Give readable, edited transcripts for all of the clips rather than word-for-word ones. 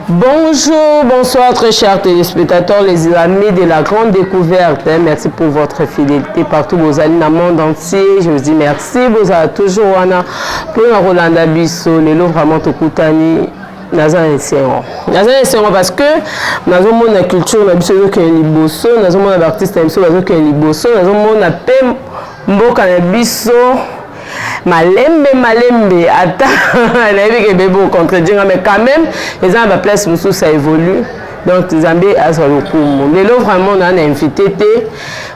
Bonjour, bonsoir très chers téléspectateurs, les amis de la grande découverte. Hein. Merci pour votre fidélité partout vos amis dans le monde entier. Je vous dis merci. Vous avez toujours wana pour Rolanda Bisso, lelo vraiment tokutani naza na esengo, naza na esengo parce que nazomona culture na biso ezokende liboso, nazomona baartiste na biso bazokende liboso, nazomona mpe mboka na biso malembe malembe. Ata nayebi ke bebe ocontredire nga, mais quand même eza na baplace mosusu, ça évolue. Donc Nzambe azwa lokumu. Lelo vraiment naa na invité te,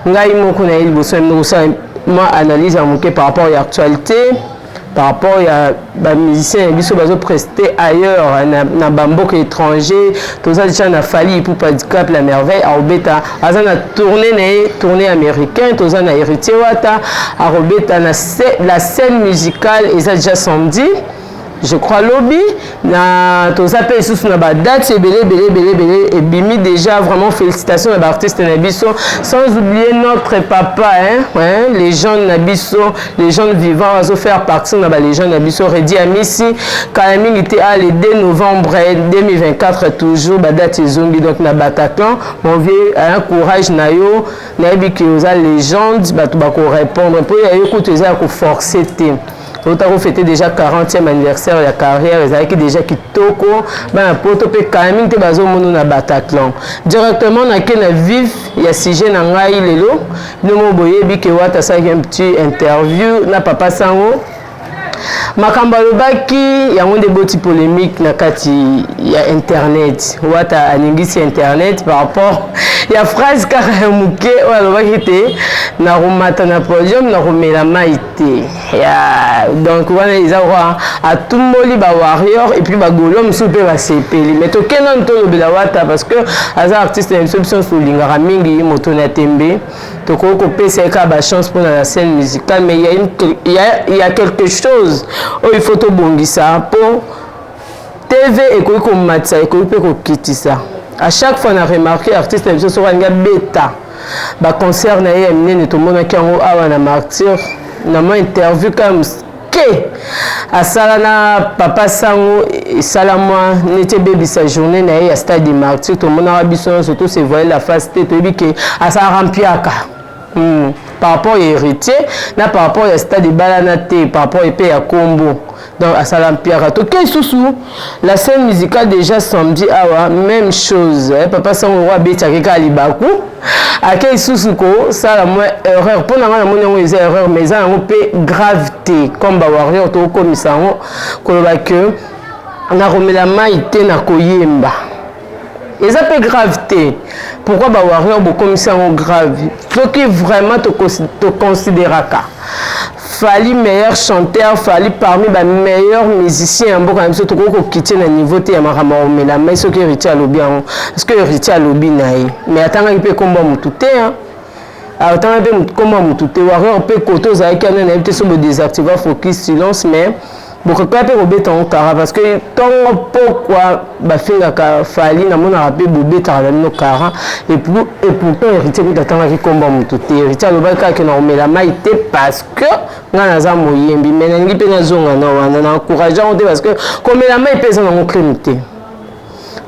ngai moko na ye liboso ya kosala mwa analyse ya moke par rapport ya actualité, par rapport ya bamusicien na biso bazoprester ailleurs na bamboka étranger. Toza déjà na Fally Ipupa Dicap la Merveille, akobeta, aza na tournée na ye, tournée américain. Toza na Héritier Wata, akobeta na la scène musicale, eza déjà samedi, je crois lobi. Na toza mpe lisusu na badate ebele ebele ebele ebele ebimi déjà. Vraiment félicitations na baartiste na biso, sans oublier notre papa, hein, légende na biso, légende vivant, azofaire partie na balégende na biso, Reddy Amisi. Kala mingi te, a le 2 novembre 2024 toujours, badate ezongi donc na Bataclan. Mon vieux, un courage na yo, nayebi ke oza légende, bato bakorépondre mpo ya yo kutu eza ya koforce te. Ota kofêter déjà 40e anniversaire ya carrière, ezalaki déjà kitoko. Bana Poto mpe kala mingi te bazomona na Bataclan. Directement nake na vif ya sujet na ngai lelo. Bino mo boyebi ke Wata asalaki un petit interview na Papa Sango. Makambo alobaki yango nde boti polémique na kati ya internet. Wata aningisi internet par rapport ya phrase kaka ya moke oyo alobaki te: "Nakomata na podium, nakomela mai te." Ya donc wana eza kwa atumboli bawarrior et puis bagaulois mosusu mpe basepeli. Mais tokende nanu tolobela Wata parce que aza artiste na biso, biso nyonso tolingaka mingi moto na tembe. Tokoki kopesa ye kaka bachance mpona la scène musicale, mais il y a quelque chose oyo il faut tobongisa mpo TV ekoki komatisa, ekoki mpe kokitisa. À chaque fois na remarque, artiste na biso soki alingi abeta baconcert na ye ya minene, tomonaki yango awa na Martyr, na mwa interview kaka moke asala na Papa Sango, esala mwa neti ebebisa journée na ye ya Stade de Martyr. Tomonaka biso nyonso, tose voiler la face te, toyebi ke asalaka mpiaka par rapport ya Héritier na par rapport ya stade ebalana te, par rapport epe ya kombo. Donc asala mpiaka. Toke lisusu la scène musicale déjà samedi awa, même chose, eh, Papa Sango ro abetiaki kaka libaku, ake lisusu kosala mwa erreur. Mpo na ngai namoni yango eza erreur, mais eza yango mpe grave te comme bawarrior tokokomisa yango. Koloba ke nakomela mai te na koyemba eza mpe grave te. Pourquoi bawarrior bokomisi yango grave? Soki vraiment toconsidéraka Fally meilleur chanteur, Fally parmi bameilleur musicien ya mboka na biso, tokoki kokitie na niveau te ya makambo ya komela mai. Soki Héritier alobi yango, parce que Héritier alobi na ye, mais atangaki mpe kombo ya motu te, atangaki mpe kombo ya motu te. Warrior mpe kote ozalaki wana, nayebi te so bodésactiva focus silence, mais bokoka mpe kobeta yango kara parce que ntongo pokwa bafingaka Fally, namonaka mpe bobetaka na bino kara. Et pourtant Héritier kuta atangaki nkombo ya motu te. Héritier alobaki kaka na komela mai te parce que ngai naza moyembi. Mais nalingi mpe nazonga na wana na encourage yango te parce que komela mai mpe eza nango crime te.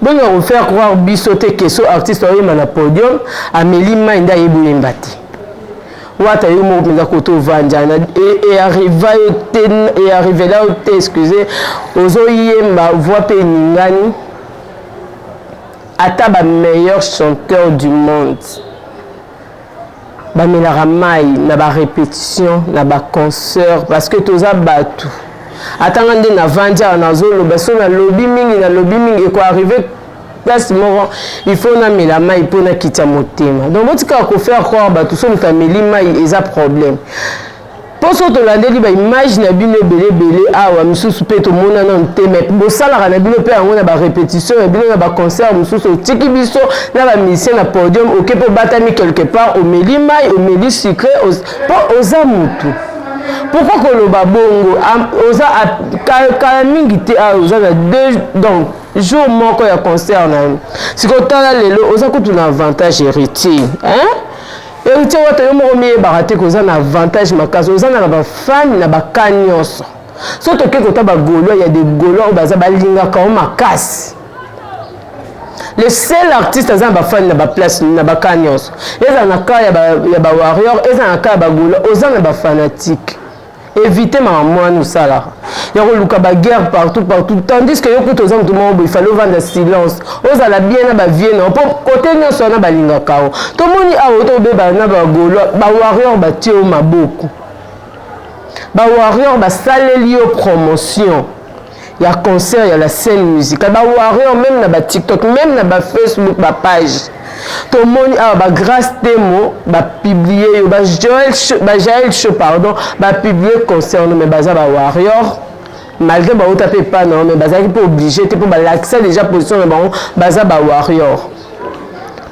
Bolinga kofaire croire biso te ke so artiste oyemba na podium, ameli mai nde ayebi oyemba te. Wata, yo moko mpenza kote ovandjana, earriva yo te, earrivela yo te, excuse, ozoyemba, voix mpe eningani. Ata bameilleur chanteur du monde bamelaka mai na barépétition, na baconcert, parce que toza bato. Atanga nde navandi awa nazoloba, so nalobi mingi, nalobi mingi, ekoarrive place moko il faut namela mai mpo nakitia motema. Donc botikaka kofaire croire bato so moto ameli mai eza problème. Mpo so tolandeli baimage na bino ebele ebele awa, misusu mpe tomona nanu te, mais bosalaka na bino mpe yango na barépétition ya bino, na baconcert mosusu, otiki biso na bamusicien na podium, oke mpe obatami quelque part, omeli mai, omeli sucré, mpo oza motu. Pourquoi koloba bongo? Oza kala mingi te awa, oza na deux, donc jour moko ya concert na yo. Sikoyo tala lelo oza kutu na avantage Héritier, hein? Héritier Wata, yo moko miyebaka te koza na avantage makasi, oza na bafani na baka nyonso. So toke kota bagaulois, ya des Gaulois oyo baza balingaka o makasi. Le seul artiste aza na bafani na baplace na baka nyonso, ezala na ka ya bawarrior, ezala na ka ya bagaulois, oza na bafanatique. Évite makambo wana osalaka ya koluka baguerre partout partout, tandis que yo kuta oza motu moko boye, fallait ovanda silence, ozala bien na bavie na mpo kote nyonso wana balingaka o. Tomoni awa tobeba na bagaulois, bawarrior batie yo maboko, bawarrior basaleli yo promotion ya concert ya la scène musicale, bawarrior même na batiktok, même na bafacebook, bapage. Tomoni awa bagrâce Temo bapublier yo, bajael Show, pardon, bapublier concert no, mais baza bawarrior malgré bauta mpe epa na yo, mais bazalaki mpe obligé te mpo balakisa déjà position na bango. Baza bawarrior,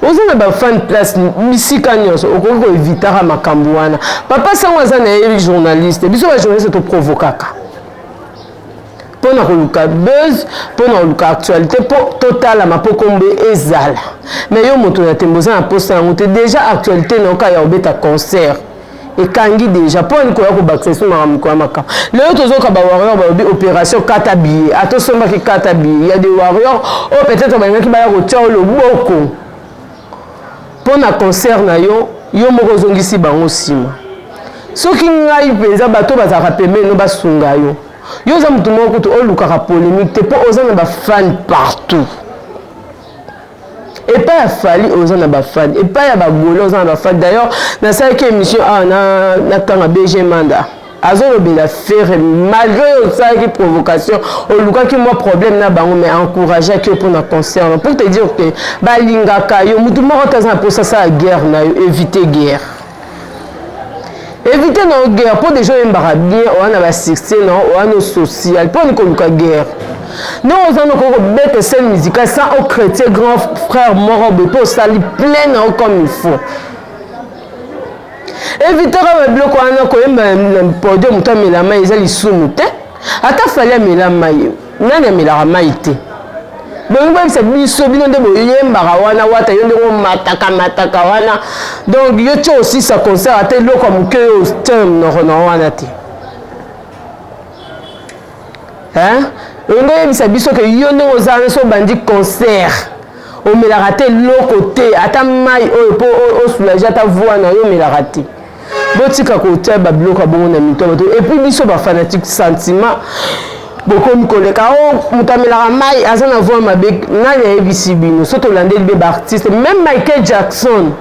oza na bafan place bisika nyonso, okoki koevitaka makambo wana. Papa Sango aza na ye journaliste, biso bajournaliste toprovokaka mpona koluka buzz, mpona koluka actualité, mpo totalama, mpo kombe ezala. Mais yo moto na tembo, oza na posa yango te. Déjà actualité na oka ya kobeta concert ekangi déjà, mpo ani koya kobakisa eso makambo koya makambo. Lelo tozoka bawarrior balobi opération kata billet, atosombaki kata billet ya des warrior oyo peut-être balingaki baya kotia yo loboko mpo na concert na yo. Yo moko ozongisi bango nsima. Soki ngai mpenza, bato bazalaka pembeni no basunga yo. Yo oza motu moko kutu olukaka polémique te, mpo oza na bafan partout. Epai ya Fally oza na bafan, epai ya bagaulois oza na bafan. D'ailleurs nasalaki émission awa natanga BG Manda azolobela Ferre, malgré osalaki provocation, olukaki mwa problème na bango, mais encourageaki yo mpona concert, pour te dire que balingaka yo. Mutu moko te aza na mposa asala guerre na yo. Évite guerre, évite na yo guerre, mpo déjà oyembaka bien, oza na basuccès na oza no social. Mpo ni koluka guerre ndenge oza nokoki kobeta scène musicale sans ochrétien grand frère moko boye, mpo osali plein na yo comme il faut. Évitaka babiloko wana. Koyemba na podium, moto amela mai eza lisumu te. Ata Fally amela mai, nani amelaka mai te? Bolingi boyebisa biso, bino nde boyembaka wana. Wata, yo ndenge omataka mataka wana, donc yo ti osisa concert, ata eloko ya moke oyo otia monoko na wana te. Olingi oyebisa biso ke yo ndenge oza wana, so obandi concert, omelaka te eloko te, ata mai oyo mpo osoulage ata voix na yo, omelaka te? Botika kotia babiloko ya bongo na mito ya bato. Et puis biso bafanatique, sentiment bokomi koleka. O moto amelaka mai aza na voix mabe, nani ayebisi bino? So tolandeli be baartiste, même Michael Jackson,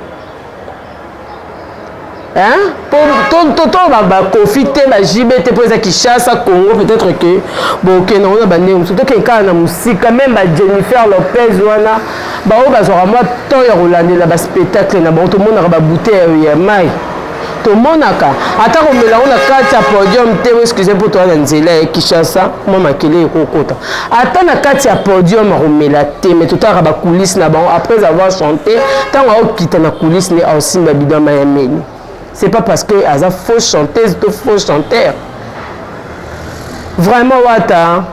to bakofi te, bajibe te, mpo eza Kinshasa, Congo. Peut-être que bokende yango na bandenge mosusu, tokende kaka na mosika. Même bajennifer Lopez wana, baoyo bazwaka mwa temps ya kolandela baspectacle na bango, tomonaka babouteille ya mai, tomonaka ata komela yango na kati ya podium te. Excuse, mpo toza na nzela ya Kinshasa, mwa makele ekokota. Ata na kati ya podium akomela te, mais totalaka bacoulisse na bango après avoir chanté, ntango aokita na coulisse nde aosimba bidon ya meli. C'est pas parce que aza faux chanteuse to faux chanteur. Vraiment Wata,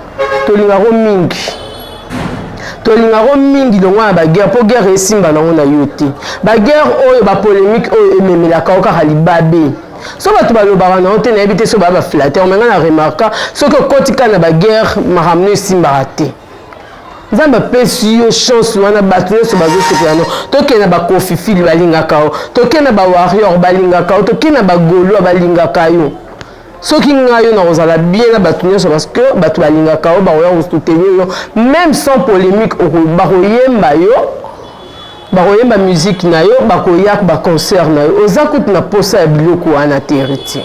tolingako mingi, tolingako mingi. Longwa na baguerre, mpo guerre esimba nango na yo te. Baguerre oyo, bapolémique oyo ememelaka yo kaka libabe. So bato balobaka nango te, nayebi te so baya baflatter, mais ngai na remarka, soki okoti kaka na baguerre, makambo no esimbaka te. Nzambe apesi yo chance wana, bato nyonso bazosepela no. Tokende na bakofifili, balingaka yo. Tokende na bawarrior, balingaka yo. Tokende na bagaulois, balingaka yo. Soki ngai yo, nakozala bien na bato nyonso, parce que bato balingaka yo, bakoya kosoutenir yo même sans polémique. Bakoyemba yo, bakoyemba musique na yo, bakoya baconcert na yo. Oza kutu na posa ya biloko wana te, Héritier.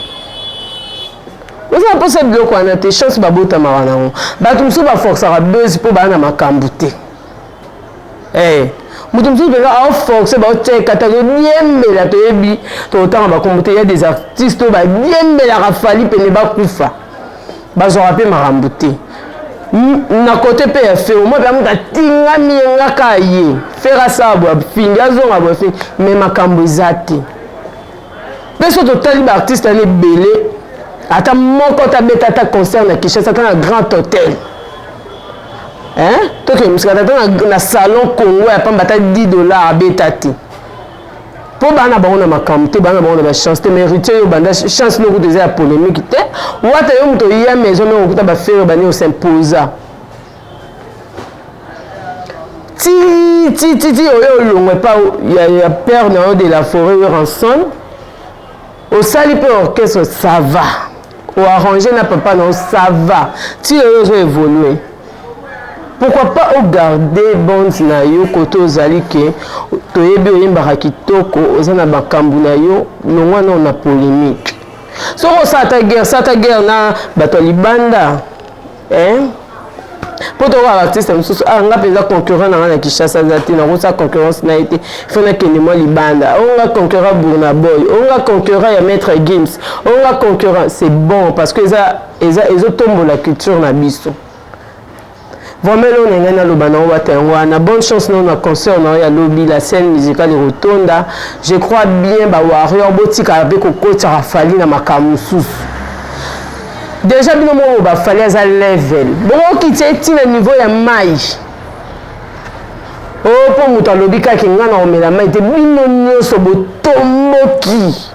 Oza na mposa ya biloko wana te. Chance babotamaka nango. Bato mosusu baforçaka buzz mpo baa na makambo te. Moto mosusu mpenza aoforce, baotiaka ta todiembela, toyebi, totanga bakombo te. Ya des artistes oyo badiembelaka Fally pene bakufa, bazwaka mpe makambo te. Na kote mpe ya Ferre, omoi mpe moto atingami yengaka ye Ferre, asala boye, afingi, azonga boye, afingi, mais makambo eza te. Mpe so totali baartiste wana ebele, ata moko tabeta ata concert na Kinshasa, ata na Grand Hôtel, tokende mosika, ata na Salon Congo ya pamba, ata 10 $ abeta te, mpo bana bango na makambo te, bana bango na bachance te. Mais Héritier, oyo banda chance nokuta eza ya polémique te. Wata, yo moto oya maison moko, okuta baFerre bani, osimposa ti. Ti ti ti ti oyo olongwa epa ya père na yo de la forêt Werrason, osali mpe orchestre, ça va, oarrange na papa na yo, ça va, ti oyo ozo évolue. Pourquoi pas ogarde bande na yo kote ozali ke toyebi oyembaka kitoko, oza na makambo na yo, longwa nao na polémique. Soki osala ata guerre, sala ata guerre na bato ya libanda, eh? Mpo tokoka artiste mosusu, ah, nga mpenza concurrent na nga na Kinshasa aza te, nakosala concurrence na ye te, fo nakende mwa libanda. Oyo nga concurrent Burna Boy, oyo nga concurrent ya Maître Gims, oyo nga concurrent, c'est bon, parce que eza ezotombola culture na biso. Vraiment, eloko na ngai naloba na wata yango wana. Bonne chance nao na concert na yo ya lobi, la scène musicale ekotonda, je crois bien. Bawarrior, botikala mpe kokotiaka Fally na makambo mosusu. Déjà bino moko baFally aza level, bokokiti etina niveau ya mai oyo mpo moto alobi kaka nga na komela mai te, bino nyonso botomboki.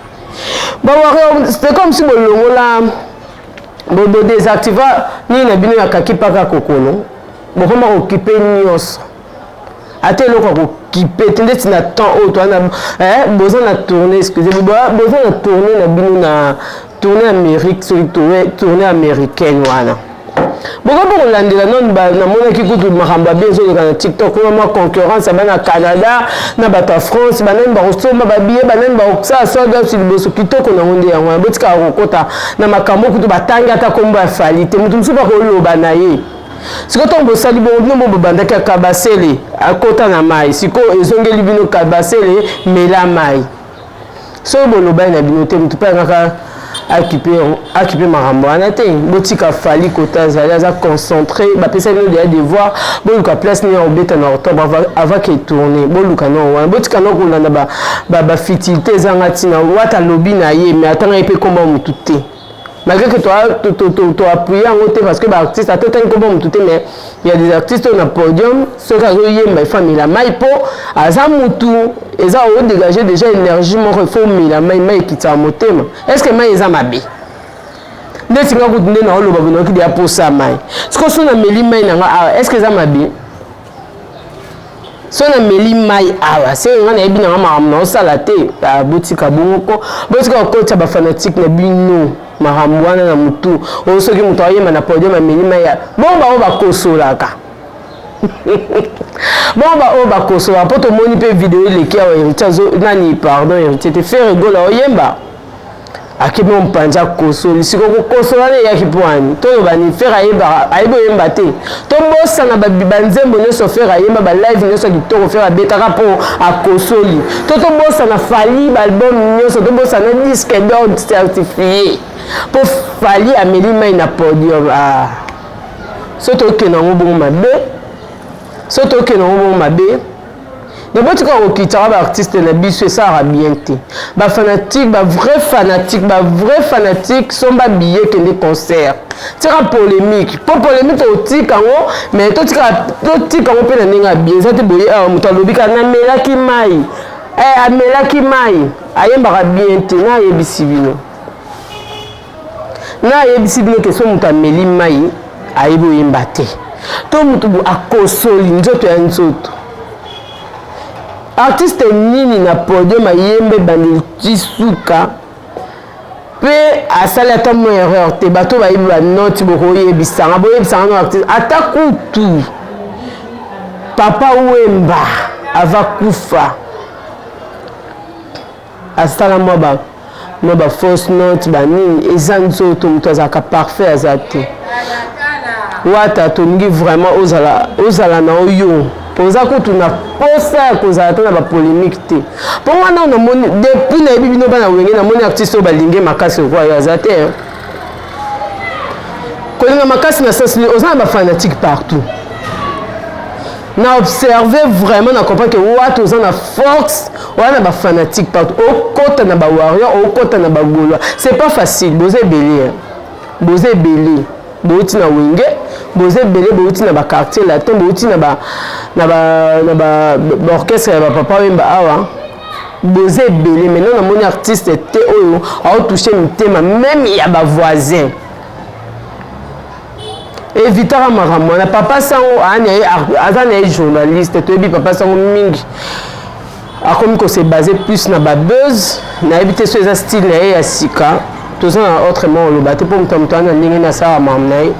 Bawarrior, c'est comme si bolongola, bodésactiva nini na bino ya kaki mpaka kokolo, bokoma kokipe nyonso, ata eloko ya kokipe te. Ndeti na temps oyo toana, boza na tournée, excuse, boza na tournée na bino, na tournée Amérique, soki tournée américaine wana, bokoki mpo kolandela nano. Namonaki kutu makambo ya bien ezoleka na TikTok kuna, mwa concurrence ya bana Canada na bato ya France, banani bakosomba babillet, banani bakosala sold out liboso. Kitoko nango nde yango wana. Botikaka kokota na makambo kutu batangi ata nkombo ya Fally te, moto mosusu bakoloba na ye. Sikoyo ntango bosali bongo, bino mo bobandaki ya kabasele akota na mai, sikoyo ezongeli bino kabasele mela mai. Soki bolobani na bino te, motu mpe angaka akipe makambo wana te. Botika Fally kota azali, aza concentré. Bapesa bino deya devoir, boluka place nini ya kobeta na octobre avant ke tourne, boluka nao wana. Botika nao kolanda bafutilité ezanga ntina. Wata alobi na ye, mais atanga ye mpe komba motu te, malgré que toappuye yango te, parce que baartiste ata otangi komba motu te, mais il y a des artistes oyo na podium soki azoyemba, il faut amela mai mpo aza mutu, eza odégage déjà énergie moko, il faut omela mai. Mai ekitaka motema. Est ce que mai eza mabe? Ndeti nga kutu nde naoloba bonoki deya posa mai. Sikoyo so nameli mai na nga awa, est ce que eza mabe? So nameli mai awa, se nga nayebi nanga makambo naosala te. Botika bongo ko, botika kokotisa bafanatike na bino makambo wana na motu oyo. Soki moto ayemba na podium ameli mai ya bongo, bango bakosolaka bongo, baoyo bakosolaka. Mpo tomoni mpe video eleki awa, Héritier nani, pardon, Héritier te, Ferre Gola oyemba, akimi mopanzi, akosoli. Sikoyo kokosola na eyaki mpo wani toloba ni Ferre ayebaka, ayebi oyemba te. Tobosana banzembo nyonso Ferre ayemba, balive nyonso ya kitoko Ferre abetaka mpo akosoli. To tobosana Fally, baalbum nyonso, tobosana disque d'or certifié mpo Fally ameli mai na podium. Ah. So tokende yango bongo mabe, so tokende yango bongo mabe. Donc botika kokitaka baartiste na biso, esalaka bien te. Bafanatique, bavrai fanatique, bavrai fanatique, somba billet, kende concert, tika polémique, mpo polémique totika yango, mais totika yango mpe na ndenge ya bien. Eza te boye awa moto alobi kaka namelaki mai, amelaki mai, ayembaka bien te. Nayebisi bino, nayebisi bino ke so moto ameli mai, ayebi oyemba te, to moto akosoli nzoto ya nzoto. Artiste nini na podium ayemba ebandeli ti suka mpe asali ata mwa erreur te? Bato bayebi banoti, bokoyebisanga, boyebisanga no artiste. Ata kutu Papa Wemba ava kufa, asala mwa bafausse note banini, eza nzoto, moto azalaka parfait aza te. Wata, tolingi vraiment ozala, ozala na oyo oza kutu na posa ya kozala te na bapolémique te. Mpo wana namoni, depuis nayebi bino bana Wenge, namoni artiste oyo balingi makasi lokola yo aza te. Kolinga makasi na sens oza na bafanatique partout. Na observe vraiment, na comprendre que wata oza na force oza na bafanatique partout, okota na bawarrior, okota na bagaulois, c'est pas facile. Boza ebele, boza ebele, bouti na Wenge, boza ebele, bouti na baquartier latin, bouti na baorchestre ya bapapa Wemba awa, boza ebele. Maintenant namoni artiste te oyo aotouche mitema même ya bavoisin. Evitaka makambo wana. Papa Sango aza na ye journaliste, toyebi Papa Sango mingi akomi ko se baser plus na ba buzz. Nayebi te so eza style na ye ya sika, toza na autrement oloba te mpo moto ya moto wana ndenge nasala makambo na ye.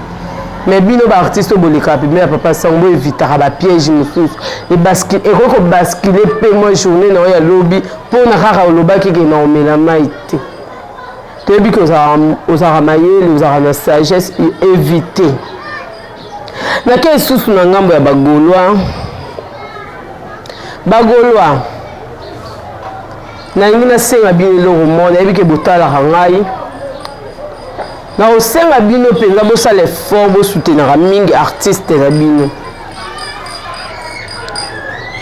Mais bino baartiste oyo bolekaka pembeni ya Papa Sango, boevitaka bapiège mosusu ekoki kobascule mpe mwa journée na oyo ya lobi mpona kaka olobaki ke na omela mai te. Toyebi ke ozalaka mayele, ozalaka na sagesse, évite. Nake lisusu na ngambo ya bagaulois. Bagaulois, nalingi nasenga bino eloko moko. Nayebi ke botalaka ngai, nakosenga bino mpenza bosala effort, bosoutenaka mingi artiste na bino.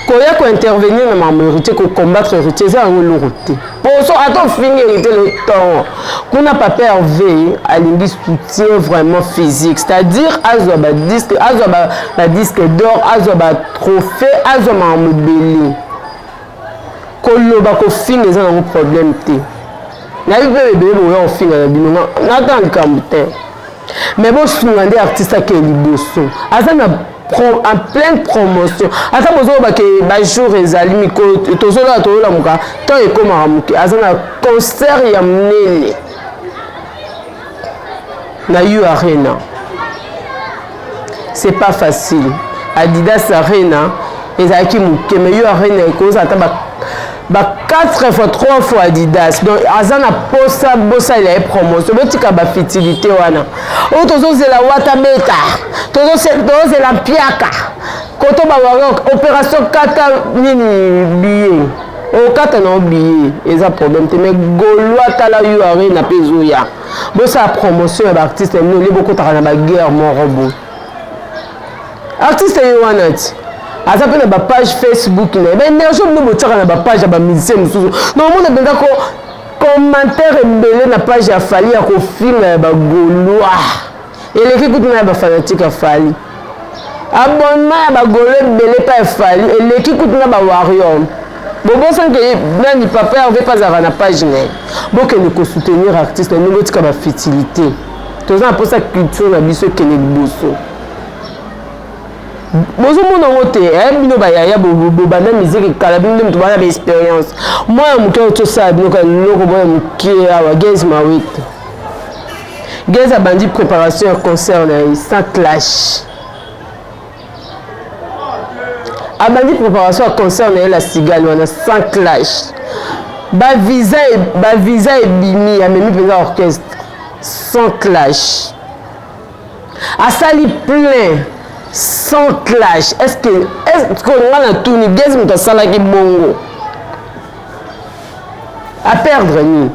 Koya kointervenir na makambo Héritier, kocombattre Héritier, eza yango eloko te. Poso ata ofingi Héritier le ntongo kuna, Papa Hervé alingi soutien vraiment physique, c'est-à-dire azwa badisque, azwa badisque d'or, azwa batrophée, azwa makambo ebele. Koloba, kofinga eza nango problème te. Nayebi mpe ebele boya kofinga na bino, nata likambo te, mais bosunga nde artiste ake liboso. Aza na en pleine promotion. Ata bozoloba ke bajour ezali mikolo, tozoloba, tozolamuka, ntango ekomaka moke. Aza na concert ya monene na U Arena, c'est pas facile. Adidas Arena ezalaki moke, mais U Arena ekozala ata ba 4 fois, 3 fois Adidas. Donc aza na posa bosalela ye promotion. Botika bafutilité wana oyo tozozela wata beta, tozozela mpiaka koto bawarrior, opération kata nini billet, okata na billet eza problème te. Mais gaulois, tala U Arena mpe ezoya, bosala promotion ya baartiste na bino. Olie bokotaka na baguerre moko boye. Artiste ye wana ti aza mpe na bapage Facebook na ye, baénergie bino botiaka na bapage ya bamusicien mosusu. Na omona mpenza ko commentaire ebele na page ya Fally ya kofinga ya bagaulois eleki kutu na ya bafanatique ya Fally. Abonnement ya bagaulois ebele pa ya Fally eleki kutu na bawarrior. Bobosani ke nani, Papa Hervé mpe azalaka na page na ye. Bokende kosoutenir artiste na bino, botika bafutilité. Toza na mposa culture na biso ekende liboso. Bozomona yango te? Bino bayaya bobanda miziki kala, bino nde moto bana baexpérience. Mwana moke oyo tosala bino kaka liloko, mwana moke awa, Gaz Mawete. Gaz abandi préparation ya concert na ye sans clash. Abandi préparation ya concert na ye la cigale wana sans clash. Bavisa, bavisa ebimi, amemi mpenza orchestre sans clash, asali plein sans clash. Est ce que est ce que nga na tuni, Gaz moto asalaki bongo aperdre nini?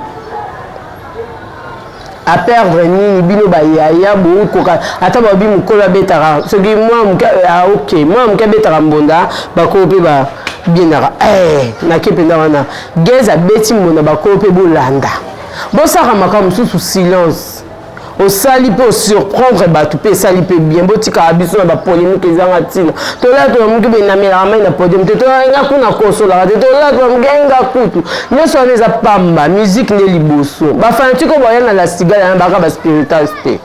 Aperdre nini? Bino bayaya bokoka ata babi mokolo abetaka soki mwana moke. Ah, ok, mwana moke abetaka mbonda, bakolo mpe babienaka. Eh, nake mpenza wana, Gaz abeti mbonda, bakolo mpe bolanda. Bosaka makambo mosusu silence. Osali mpe osurprendre bato mpe esali mpe bien. Botikaka biso na bapolémique ezanga ntina. Tolala tolamuki boye, namelaka mai na podium te, tolenga kuna, kosolaka te, tolala tolamuki enga kutu. Nyonso wana eza pamba. Musique nde liboso. Bafanatike oyo baya na la cigale yana baka baspiritas te.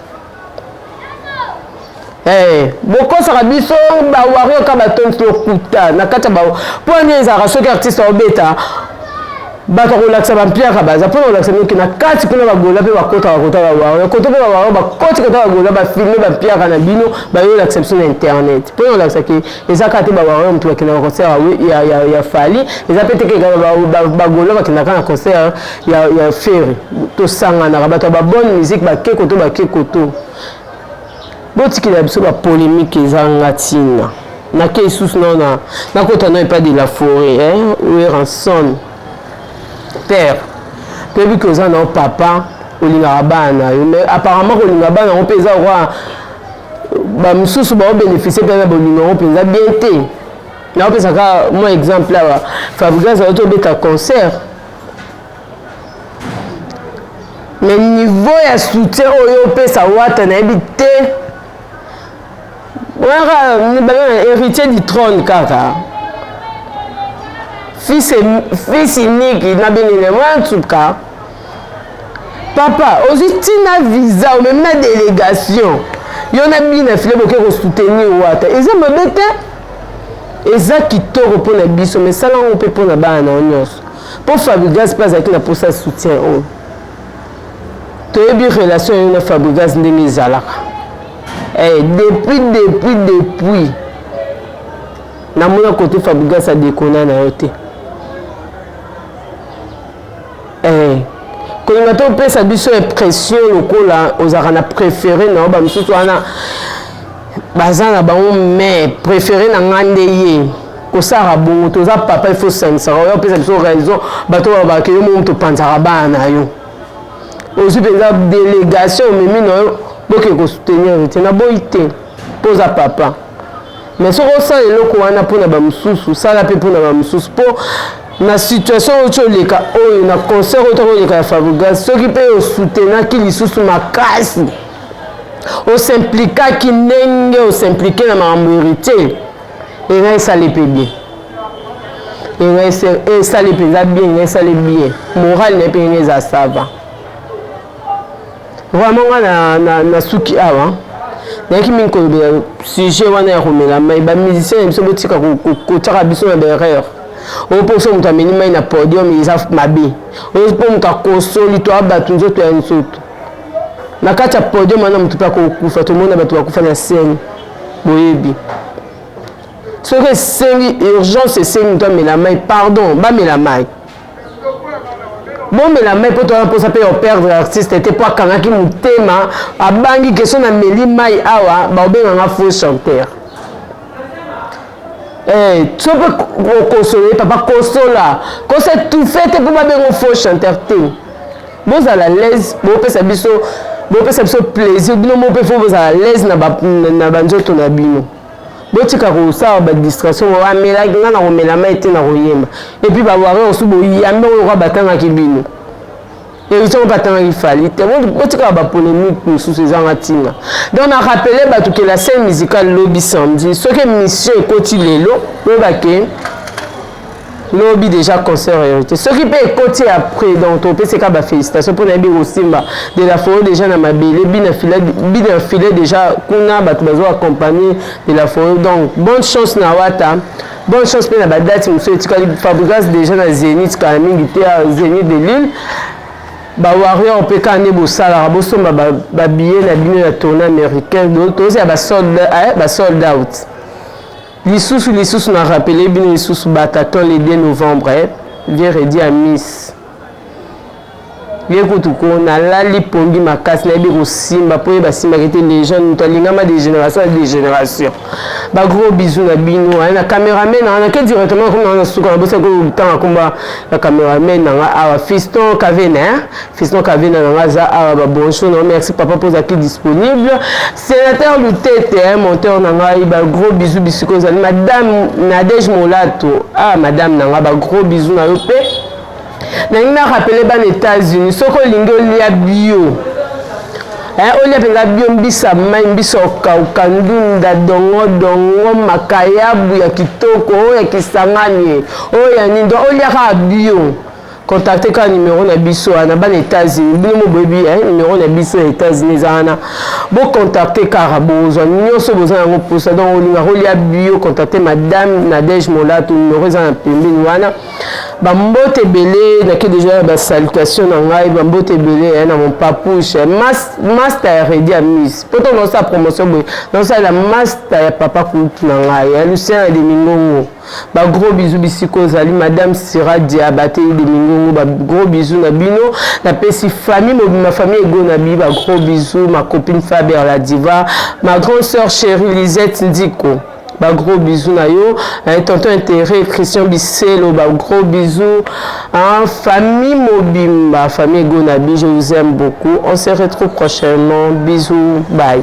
Bokosaka biso bawario ka batonti lokuta na kati ya mpo ani ezalaka. Soki artiste aobeta, bato akolakisa bampiaka baza mpona kolakisa mioki na kati kuna. Bagola mpe bakotaka kota bawario koto mpe bawario bakoti kota bagola, bafilme bampiaka na bino, bayolakisa biso na internet mpona kolakisa ke eza kaka te bawario moto bakendaka concert ya Fally. Eza mpe teke bagola bakendaka na concert ya Ferre. Tosanganaka bato ya babonne musique, bake koto, bake koto. Botikela biso bapolémique ezanga ntina. Nake lisusu nao nakota nao epai de la forêt Werrason. Père, toyebi ke oza nao papa, olingaka bana na yo, mais apparemment kolinga bana yango mpe eza lokwa bamosusu baobénéficie mpe na bolingo yango mpenza bien te. Naopesaka mwa exemple awa: Fabregas auti obeta concert, mais niveau ya soutien oyo opesa Wata, nayebi te. Waka héritier du trône, kaka fils, fils unique na benene mwa ntuka. Papa, ozwi ntina visa, omemi na délégation. Yo na bina file boke kosoutenir Wata, eza mabe te, eza kitoko mpo na biso, mais sala yango mpe mpo na bana na yo nyonso, mpo Fabrigas mpe azalaki na mposa soutien oyo. Toyebi relation yo na Fabrigas ndenge ezalaka. Eh, depuis namona kote Fabrigas adekona na yo te. Eh, kolinga te opesa biso impression lokola ozalaka na préféré na yo. Bamosusu wana baza na bango, mais préféré na nga nde ye. Kosala bongo, toza papa, il faut sangisaka oyo opesa biso raison. Bato balobaka yo mo moto opanzaka bana na yo, ozwi mpenza délégation, omemi na yo, boke kosoutenir te. Naboyi te mpo oza papa, mais soki osala eloko wana mpona bamosusu, sala mpe mpona bamosusu, mpo na situation oyo ti oleka oyo na concert oyo toko oleka ya Fabrigas, soki mpe osoutenaki lisusu makasi, os'impliquaki ndenge os'impliquer na makambo Héritier, engai esali mpe bien, engai esali mpenza bien, engai esali bien moral na ye mpe ndenge eza. Ça va vraiment. Nga na suki awa, nayaki mingi kolobela sujet wana ya komela mai. Bamusicien na biso, botika kotiaka biso na baerreur oyo, mpo so moto ameli mai na podium eza mabe, oyo mpo moto akosoli to abato nzoto ya nzoto na kati ya podium wana, moto mpe akokufa. Tomona bato bakufa na scène. Boyebi, soki esengi urgence, esengi moto amela mai, pardon, bamela mai, bomela mai, mpo towana mposa mpe operdre artiste te, mpo akangaki motema, abangi question nameli mai awa, baobenganga faux chanteur. Eh, so mpe okosola ye, papa, kosola, kos'étouffer te mpo babenga faux chanteur te. Bozala l'aise, bopesa biso plaisir. Bino mo mpe faut bozala l'aise na banzoto na bino. Botika kosala badistraction. Amelaki, nga na komela mai te na koyemba. Et puis bawarrior osu boyambe oyo kwa batangaki bino, Héritier moko atangaki Fally te. Botikaka bapolémique mosusu ezanga ntina. Donc na rappeler bato ke la scène musicale lobi samedi, soki émission ekoti lelo, oyebake lobi déjà concert Héritier. Soki mpe ekoti après, donc topeseka bafélicitation mpo nayebi kosimba de la Forêt déjà na mabele, bina filet déjà kuna, bato bazo accompagner de la Forêt. Donc bonne chance na Wata, bonne chance mpe na badate mosusu etikali. Fabrigas déjà na Zénith, kala mingi te, Zénith de Lille. Bawarrior mpe kaka nde bosalaka, bosomba babillet na bino ya tournée américain, tozala basold out. Lisusu na rappeler bino lisusu Bataclan le 2 novembre, vieux Redi ya miss ye kutu ko nalali pongi makasi, nayebi kosimba mpo ye basimbaki te. Légende, moto alingama de génération à de génération. Bagros bisous na bino. Na cameraman nanga, nake directement komi nanga na suka, nabosaki kotanga komba ya cameraman nanga awa, Fiston Kavena. Fiston Kavena nanga aza awa, babonjour na, merci papa mpo ozalaki disponible. Sénateur Lutete, monteur na ngai, bagros bisous bisika ozali. Madame Nadege Molato, ah madame nanga, bagros bisous na yo. Mpe nalingi na rappeler bana États-Unis, soki olingi olia bio, olia mpenza bio, mbisa mai, mbisa okauka, ndunda, dongo dongo, makayabu ya kitoko, oyo ya Kisangani, oyo ya nini, donc olia kaka bio, contacte kaka numéro na biso wana. Bana États-Unis, bino mo boyebi numéro na biso ya États-Unis eza wana. Bocontacte kaka, bozwa nyonso boza yango mposa. Donc olingaka olia bio, contacte madame Nadege Molato, numéro eza na pembeni wana. Bambote ebele, nake déjà basalutation na ngai. Bambote ebele na mon papouche, master ya Redi ya miss, po ntongo naosala promotion boye, naosalela master ya papa kulutu na ngai ya Lucien de Mingongo. Bagros bisous bisika ozali. Madame Sira Diabate de Mingongo, bagros bisous na bino. Napesi famille mobima, famille ego na bi, bagros bisous. Ma copine Faber la Diva, ma grande sœur chérie Lisette Ndiko, bagros bisous na yo. Tonton Intérêt Christian Biselo, bagros bisous, hein, famille mobimba, famille ego na bi, je vous aime beaucoup. On se retrouve prochainement, bisous, bye.